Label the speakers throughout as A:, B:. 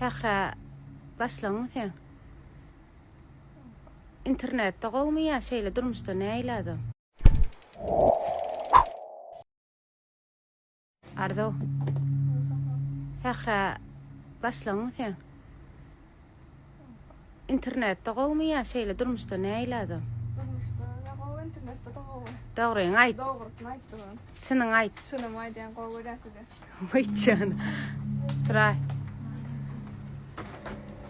A: Sähra başlygyňmy sen? Internetde gowumy ýa şeýle durmuşda nähili adam? Arzuw. Sähra başlygyňmy sen? Internetde gowumy ýa şeýle durmuşda nähili adam?
B: Durmuşda-da gowy, internetde-de gowy.
A: Dogryňy aýt.
B: Dogrusyny aýtdym.
A: Çynyňy aýt.
B: Çynymy aýdýan, gowy görýän sizi.
A: Waý jana. Suraý.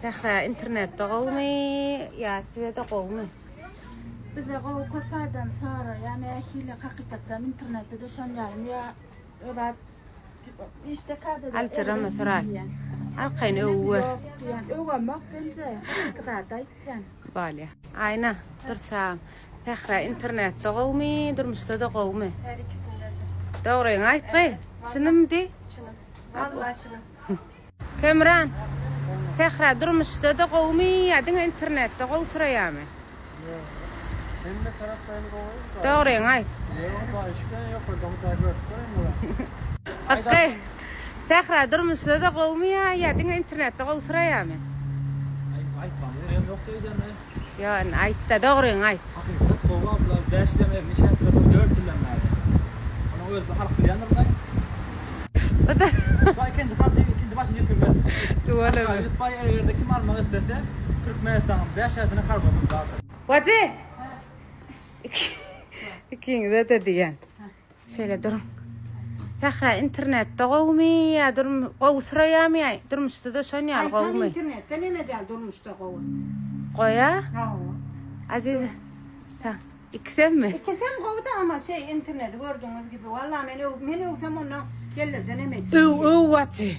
A: Sähra internetde gowumy ýa size-de gowumy?
C: Bize gowy köp adam soraýar nähili hakykatdan internetde-de şon ýalymy ýa özat işde kadada
A: Aljyrama Suraý. Arkaýyn öwüber.
C: Ýok diýen öwemok genje hakyky zady aýtýan.
A: Bolýa. Aýna, dur çagam. Sähra internetde gowumy, durmuşda-da gowumy?
B: Her ikisinde-de.
A: Dogryňy aýt gyz. Çynym diý.
B: Çynym. Wallahi çynym.
A: Kemran, Sähra durmuşda-da gowumy ýa diňe internetde gowy suraýamy?
D: Ýok. Hemme taraplaýyn gowy.
A: Dogryňy aýt.
D: Ýok, Hudaýa şükür, ýokarda Hudaý görüp dur indi bular.
A: Akgy, Sähra durmuşda-da gowumy ýa ýa diňe internetde gowy suraýamy?
E: Aý, aýtmagyň geregi ýok diýýän-de.
A: Ýok, indi aýt-da, dogryňy aýt.
E: Hakykat gowy abla, bäş ýyldan bäri nişan tutup, dört ýyldan bäri. Onuň özi halk bilýändir muny.
A: Bu-da.
E: Şu ikinji haty, ikinji başyny ýüklemez.
A: Tüweleme.
E: Başga ýüzbaý eger-de kim almak islese, Türkmenistanyň bäş şäherine kargomyz bardyr.
A: Wajy! Ikiňize-de diýen. Şeýle duruň. Sähra internetde gowumy ýa durum gowy suraýamy ýa durmuşda-da şon ýaly gowumy?
F: Aýtan internetde neme däl durmuşda gowy.
A: Goýa?
F: Hawa.
A: Aziz sa ikisemmi?
F: Ikisem gowy-da ama şeý interneti gördüňiz gibi walla men öw men öwsem ondan gelneje neme etjek.
A: Öw öw wajy.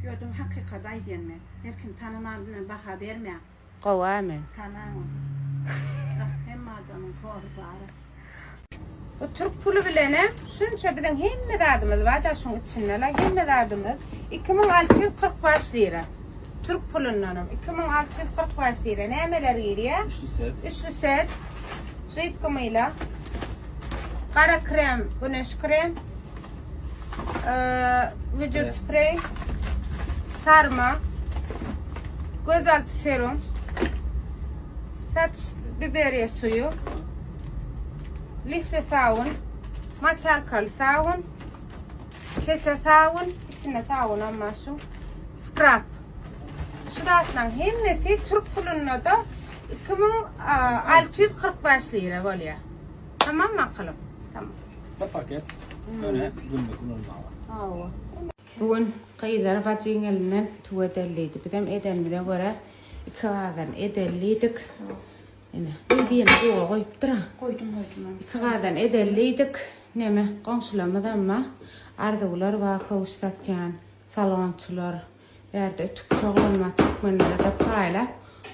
F: Ýödüm hakykaty aýdýan men. Her kim tanaman bilen baha bermäň.
A: Gowa men.
F: Tanaň ony. Hemme adamyň tory bar.
A: Bu türk puly bilenem şunça biziň hemme zadymyz bar-da şuň içinde-le hemme zadymyz 2645 lira. Türk pulundanam 2645 lira nämeler girýär?
E: Üçlü set.
A: Üçlü set. Židki myla. Gara krem, güneş krem. Vücut sprey. Sarma. Gözaltı serum. Saç biberiye suyu. Lifli sabun. Maçalkaly sabun. Kese sabun. İçinde sabun ama şu. Skrap. Şu zatlaryň hemmesi türk pulunda da 2645 lira bolýar. Tamam akylym. Tamam.
E: Bir paket öne günlük ulanmaga.
A: Hawa. Bu gün gyzlar bajyň elinden tüw edelliydi. Bizem edenimize görä iki gazan edelliydik. Ine, bir birini gowa goýupdyr-a.
F: Goýdum goýdum.
A: Iki gazan edelliydik. Neme, goňşularymyz amma arzuwlar bar köwüş satýan, salonçylar. Bärde ötükçi oglan bar türkmenlere-de paýlap,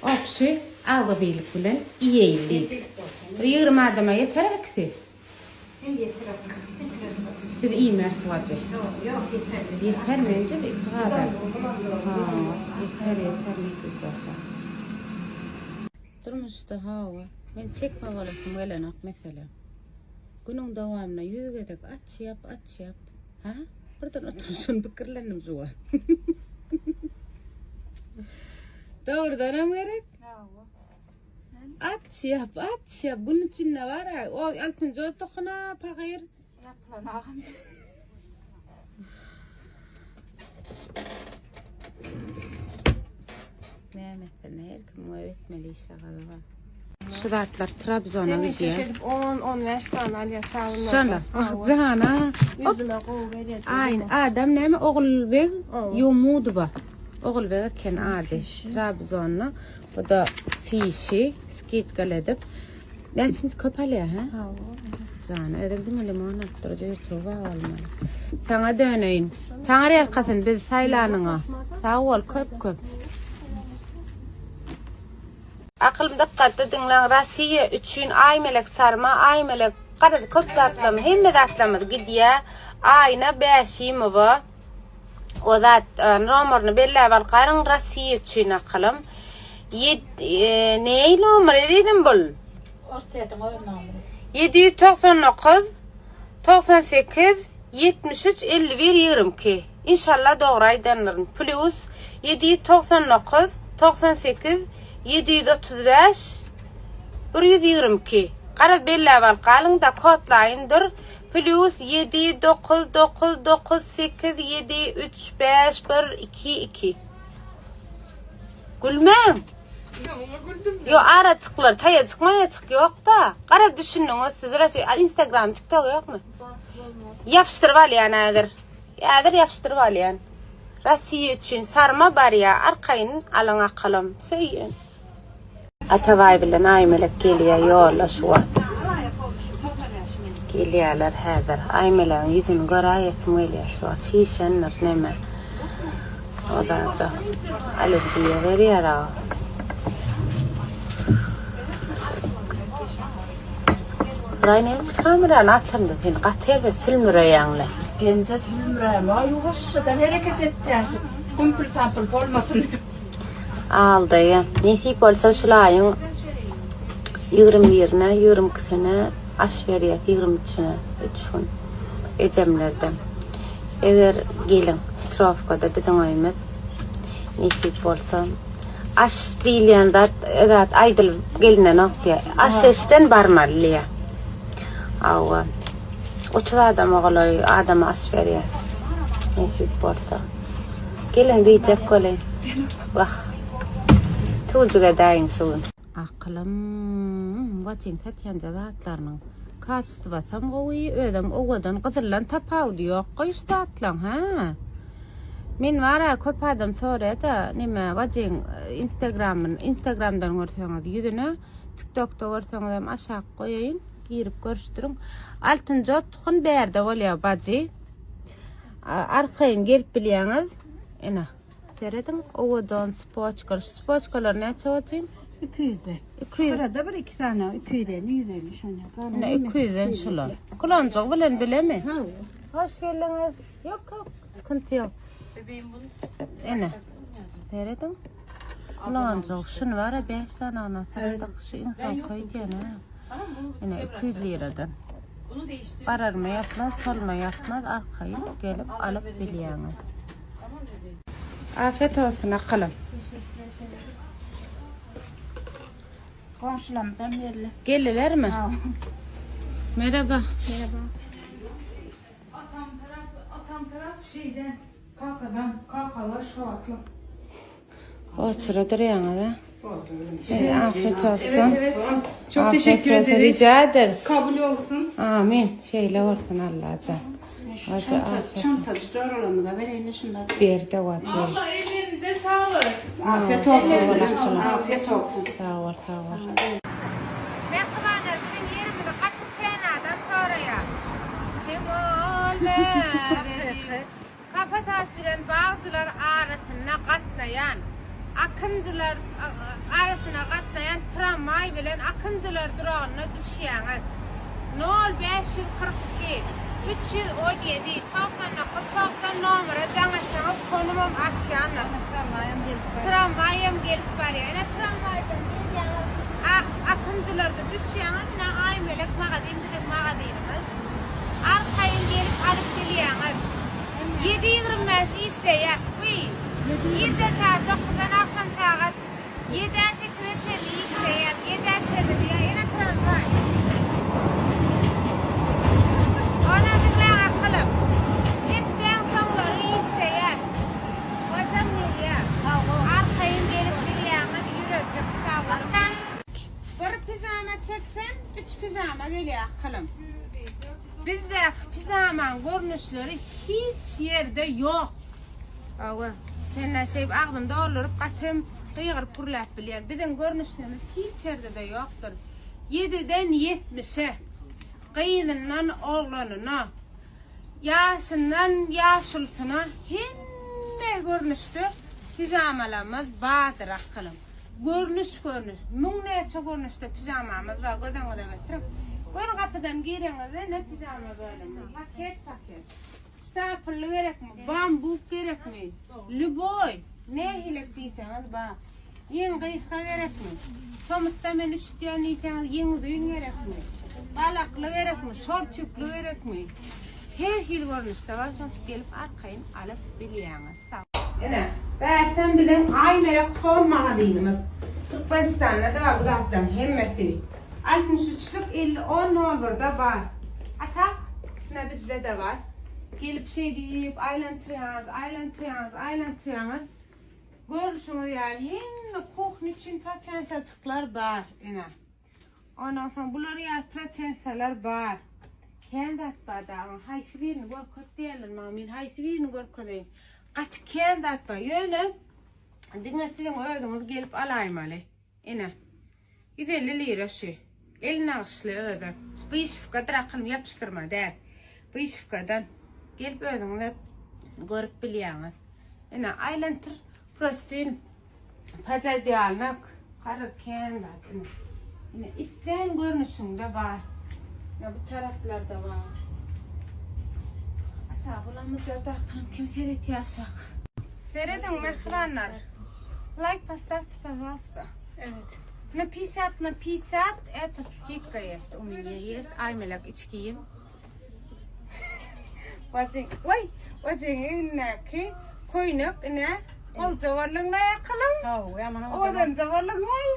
A: obşi agzybirlik bilen iýeýin diýdik. Bir 20 adama ýeter ikisi. Biz iýmeris wajy.
F: Ýok, ýok, ýeter.
A: Ýeter menje-de iki gazan. Hawa, ýeter, ýeter nesip bolsa. Durmuşda hawa, men çekme bolasym gelenok meselem. Günüň dowamynda 100 gezek aç ýap, aç ýap. Ha? Birden oturyp şony pikirlendim şu wagt. Dogrudanam gerek. Aç ýap, aç ýap. Gün içinde bar ha. O altynjy otagyna pahyr.
C: Ýapylanagam.
A: Näme etsin, her kim öz etmeli işe gazy bar. Şu zatlar Trabzona
B: Hemişe
A: gidýär.
B: şeýdip 10-15 sany alýar sabynlardan.
A: Şonda. Ah jana.
B: Ýüzüme gowy gelýär.
A: Aýn adam näme Ogulbeg Ýomudowa. Ogulbeg eken ady. Trabzonda. Bu da fişi skidka edip. Näçinji köp alýar ha? Jana özüm diňe limon alyp dur, ýurtuba almaly. Saňa döneýin. Taňry ýalkasyn bizi saýlanyňa. Sag bol köp köp. Akylym dykgatly diňläň Rossiýa üçin Aýmelek sarma Aýmelek garaz köp zatlarymyz hemme zatlarymyz gidýä Aýna Bäşimowa o zat nomerini belläp alyp garyň Rossiýa üçin akylym Neý nomeri diýdim bul
C: Orsýetiň öz nomeri.
A: 799 98 73 51 22 Inşallah dogry aýdandyryn. Plus. 799 98 735 122. Garaz belläp alyp galyň-da kodlaýyn dur. Plýus 7 9 9 9 8 7 3 5 1 2 2. Gülmäň. Ýo araçyklar, taýajyk maýajyk ýok-da. Garaz düşündiňiz siz. Instagram, TikTok ýokmy? Ýapyşdyryp alýan häzir. Häzir ýapyşdyryp alýan. Rossiýa üçin sarma barýa arkaýyn alyň akylym. Söýýän. Atabaý bilen Aýmelek gelýä ýolda şu wagt. Gelýäler häzir. Aýmelegiň ýüzüni göräýesim gelýär şu wagt. Çişendir neme. O zada allergiýa berýär aga. Suraý näme üçin kamerany açamda sen gaty erbet sülmüreýäňle.
C: Genje sülmüräme ýuwaşjadan hereket etýän şu gümpül sampyl bolmasyn diýip.
A: Aldaýa. Nesip bolsa şul aýyň 21-ine, 22-sine aş berýäs, 23-üne, 3 gün ejemlerde. Eger geliň, Hitrowkada biziň öýümiz. Nesip bolsa. Aş diýilýän zat, zat aýdylyp gelinenok diýýär. Aş eşden barmaly diýýär. Hawa. 30 adama golaý adama aş berýäs. Nesip bolsa. Geliň diýjek welin. Wah. Tujuk edäýiň şu gün. Akylym, waçyň satýanja zatlarynyň kaçestwasam gowy, özem owadan, gyzyldan tapawudy ýok goý şu zatlaň, hä? Men bara köp adam soraýada neme wajyň instagramyn instagramdan görseňiz ýüzüne tiktokda görseňizem aşak goýaýyn girip görüşdiriň altynjy otkun bärde bolýa bajy arkaýyn gelip bilýäňiz ene serediň owadan spoçka şu spoçkalar näçe wajym
F: 200'de.
A: 200
F: Şurada bir iki tane 250 150 şöyle.
A: Ine 200'den şular kulanjygy bilen bilemi
F: Ha.
A: Hoş geldiňiz. Ýok, ýok, sıkıntı ýok. Ene. Serediň. Kulanjyk şuny bar 5 sany ana satdyk. Şu iň soňky diýen ha. Ene 200 liradan. Bararma ýatmaz, solma ýatmaz, arkaýyn gelip alyp bilýäňiz. Afiyet olsun akylym.
C: Goňşularymyzam geldi.
A: Geldilermi? Merhaba.
B: Merhaba.
G: Atam tarap, atam tarap şeyden, kakadan, kakalar şovatly.
A: Otura durýaňyz ha? Ee, afiyet olsun.
G: Evet, evet. Çok
A: Afiyet
G: teşekkür
A: olsun.
G: ederiz.
A: Rica ederiz.
G: Kabul olsun.
A: Amin. Şeýle bolsun Allajan.
F: Şu
A: Hacı
F: çanta,
A: afiyet olsun.
F: çantacı zoralamı da vereyim şundan.
A: Bir ýerde wajy.
G: Allah ellerinize sağlık.
F: Afiyet olsun. Afiyet olsun.
A: Sag bol, sag bol. Mähribanlar biziň ýerimizi gaty kän adam soraýar. Şemol berdi. Kapataş bilen Bagjylar arasynda gatnaýan Akynjylar arasyna gatnaýan tramwaý bilen Akynjylar duragynda düşýäňiz. Nol 542 317 99 90 nomere jaň etseňiz konumam atýandyr. Tramwaýam gelip barýar. Ine tramwaýdan gelýäňiz. Akynjylarda düşýäňiz. Ine Aýmelek magazin biziň magazynymyz. Arkaýyn gelip alyp bilýäňiz. 7.25 işleýär. Wiý. Irden sagat 9-dan agşam sagat 7-ä 8-e çenli işleýär. 7-ä çenli diýýär. Ýene tramwaý. Ony diňläň akylym. Hepdäň soňlary işleýär. Watan gelýär. Arkaýyn gelip bilýäňiz ýürejik sag boluň. Bir pijama çeksem, üç pijama gelýär akylym. Bizdäki pijamaň görnüşleri hiç ýerde ýok. Hawa, senden şeýdip agzym dolduryp gatym gygyryp gürläp bilýän. Biziň görnüşlerimiz hiç ýerde-de ýokdur. Ýediden ýetmişe, gyzyndan oglanyna, ýaşyndan ýaşulysyna hemme görnüşde pijamalarymyz bardyr akylym. Görnüş görnüş, müňnäçe görnüşde pijamamyz bar göz öňüňize getiriň. Gör gapydan gireňizde ne pijama bölümi. Paket paket. Stapylly gerekmi, bambuk gerekmi, lýuboý, nähilek diýseňiz bar. Ýeň gysga gerekmi, tomusda men üşütýän diýseňiz ýeň uzyn gerekmi, balakly gerekmi, şortikli gerekmi, her hili görnüşde bar, şonuň üçin gelip arkaýyn alyp bilýäňiz. Sag. Ine. Bärsem biziň Aýmelek Home magazynymyz. Türkmenistanda-da bar bu zatlaryň hemmesi. 63-lük 50 10 01-de bar. A tak, ine bizde-de bar. Gelip şeý diýip aýlantyrýaňyz, aýlantyrýaňyz, aýlantyrýaňyz. Görüşüňiz ýaly hemme kuhny üçin proçensajyklar bar ine. Ondan soň bular ýaly proçensalar bar. Kän zat bar dagyň. Haýsy birini görkez diýerler maňa. Men haýsy birini görkezeýin. Gaty kän zat bar. Ýöne diňe siziň özüňiz gelip alaýmaly. Ine. 150 lira şu. El nagyşly özi. Wyşywkadyr akylym ýapyşdyrma däl. Wyşywkadan gelip özüňiz görüp bilýäňiz. Ine aýlantyr prostin Pajajalnak gara kän zat ine. Ine islän görnüşiňde bar. Ine bu taraplarda bar. Aşak bulamyjada akylym kim seretýär aşak. Serediň mähribanlar. Лайк поставьте, пожалуйста.
B: Evet.
A: На 50 на 50 этот скидка есть у меня есть. Aymelek iç giyim. Wajyň, waý, wajyň egnindäki köýnek ine, olja bolduň-la ýakylyň.
F: Hawa, ýaman
A: Owadan bolduň-aý.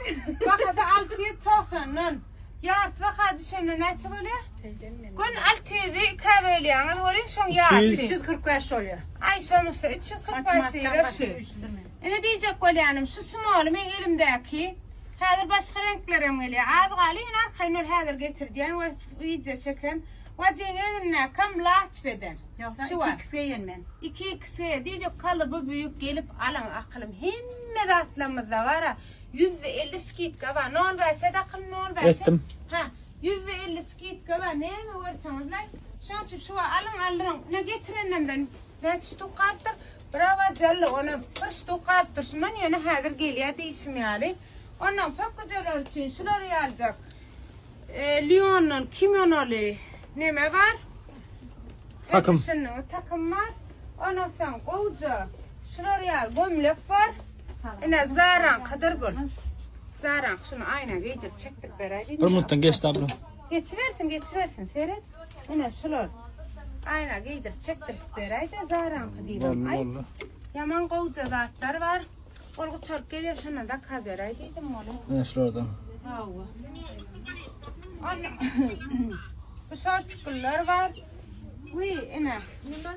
A: Bahasy 690-dan. Ýarty baha düşende näçe bolýar? Gün 600-i ikä bölýäňiz welin şoň ýarty.
F: 345 bolýar.
A: Aý, şonuň 345 lira şu. Ine diýjek bolýanym, şu smoly meň elimdäki. Häzir başga reňklerem gelýär. Az galdy, ýöne arkaýyn ol häzir getirdýän we wideo çeken. Wajyň egnindäkem laç beden.
F: Ýogsa
A: Şu bar.
F: 2x geýen men.
A: 2x diýjek kalyby büýük gelip alyň akylym. Hemme zatlarymyzda bar-a. 50% skidka bar. Nol bäşe dakyn nol bäşe.
E: Etdim.
A: Ha, 50% skidka bar. Näme görseňizler, şonuň üçin şu alyň aldyryň. Ne getirenimden näçe ştuk galypdyr? Bravo Jallo, ona bir ştuk galypdyr. Şundan ýöne häzir gelýär diýişim ýaly. Ondan pökgüjeler üçin şular ýalyjak. E, Lyondan kimonoly neme bar?
E: Takym.
A: Düşündüňiz, takym bar. Ondan soň gowja şular ýaly gömlek bar. Ine Zarankydyr bu. Zarank şuny aýna geýdirip çekdirip beräý.
E: Bir minutdan geçdi abla.
A: Geçibersin, geçibersin. Seret. Ine şular. Aýna geýdirip çekdirip beräý-de Zaranky diýibem. Aý.
E: Boldy.
A: Ýaman gowja zatlar bar. Ol gutaryp gelýär şonda da beräý diýdim ony.
E: Ine şulardan.
A: Hawa. Bu şorçuklar bar. Wiý, ine.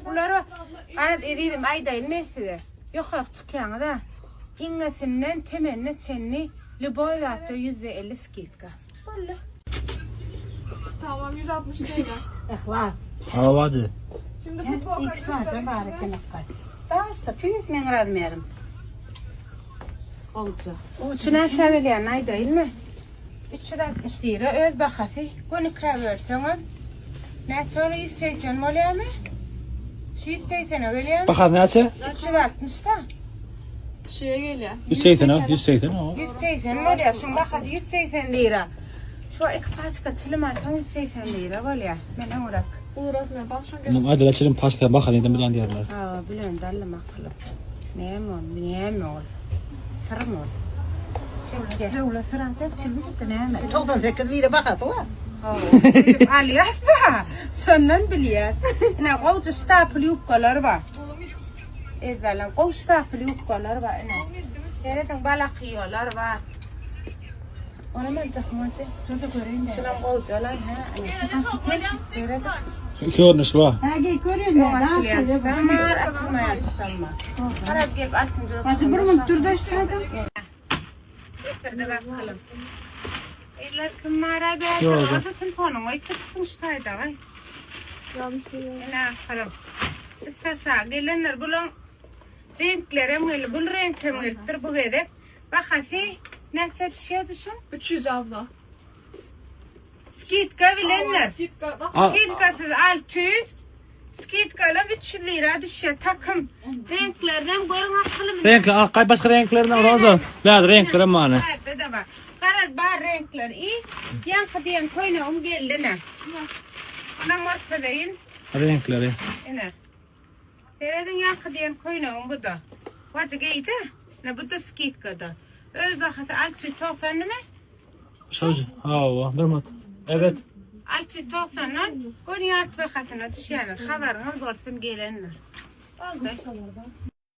A: Bular garaz ezizim aýdaýyn men size. Ýokaryk çykýaňyz-a. Iňňesinden temenine çenli lýuboý zatda 50% skidka. Boldy.
B: Tamam 160 TL.
F: Ihlas.
E: Hawa hadi.
B: Şimdi futbol
F: X sadece bar eken akka. Daşda tüýs meň razmerim.
A: Olja. Şu näçe gelýän aýdaýynmy? 360 lira öz bahasy. Göni ikä bölseňem näçe bolýar? 180 bolýarmy? Şu 180-e gelýärmi?
E: Bahasy näçe?
A: 360 da.
B: Şeye geliyor.
E: 180 ha, 180 ha.
A: 180 bolýar. Şuň bahasy 180 lira. Şu iki paçka çilim alsaň 180 lira bolýar. Men öňräk.
B: Uğraşmıyor. Bak şu
E: Bunun adyla çilim paçka bakalım neden bilen diýerler.
A: Ha, bilen dallım akylym. Näme ol? Näme ol? Syrym ol. Çekýär.
F: Döwlet syrada çilmi näme? 98 lira bahasy bar.
A: Alýas-da, şondan bilýär. Ine, gowja ştapl ýubkalar bar. Ezberlen, gowy ştapl ýubkalar bar, ine. Serediň, balakyýalar bar. Onam aljakmy hajy?
F: Dur da göreyim de.
A: Şulam gowjalar, ha. Ine. Serediň.
E: Şu iki görnüş var.
F: Ha giy görüyorum ya. Daha
A: Açylýan
F: şöyle
A: çysam bar, açylmaýan çysam bar. Garaz gelip altynjy
F: Hacı bir minut dur da üstüne.
A: Getirdi bakalım. Eller kim var abi?
E: Yok.
A: Orada telefonun oy tutsun şu taýda ay.
B: Yanlış geliyor.
A: Ine bakalım. Biz aşağı gelenler bulun renklerem geldi. Bul renkem gelipdir bu gezek. Bahasy näçe düşýär düşün?
B: 300 abla.
A: Skidka bilenler.
B: Skidka. Bak
E: Al.
A: Skidkasız 600. Skidkalar 300 lira düşýär takım. Renklerden görün akylym.
E: Renkler, al kay başka renklerinden Roza. Bäz renkleri many.
A: Bärde de bar. Garaz bar renkler iyi. Ýaňky diýen köýnegim geldi ne? Onam görkezeýin.
E: Renkleri.
A: Ine. Serediň ýaňky diýen köýnegim bu da. Wajy geýdi. Ne bu da skidkada. Öz bahasy 690 mi?
E: Şu hawa bir minut. Evet.
A: 690-dan gün ýarty bahasyna düşýändir. Habaryňyz bolsun gelenler. Oldu.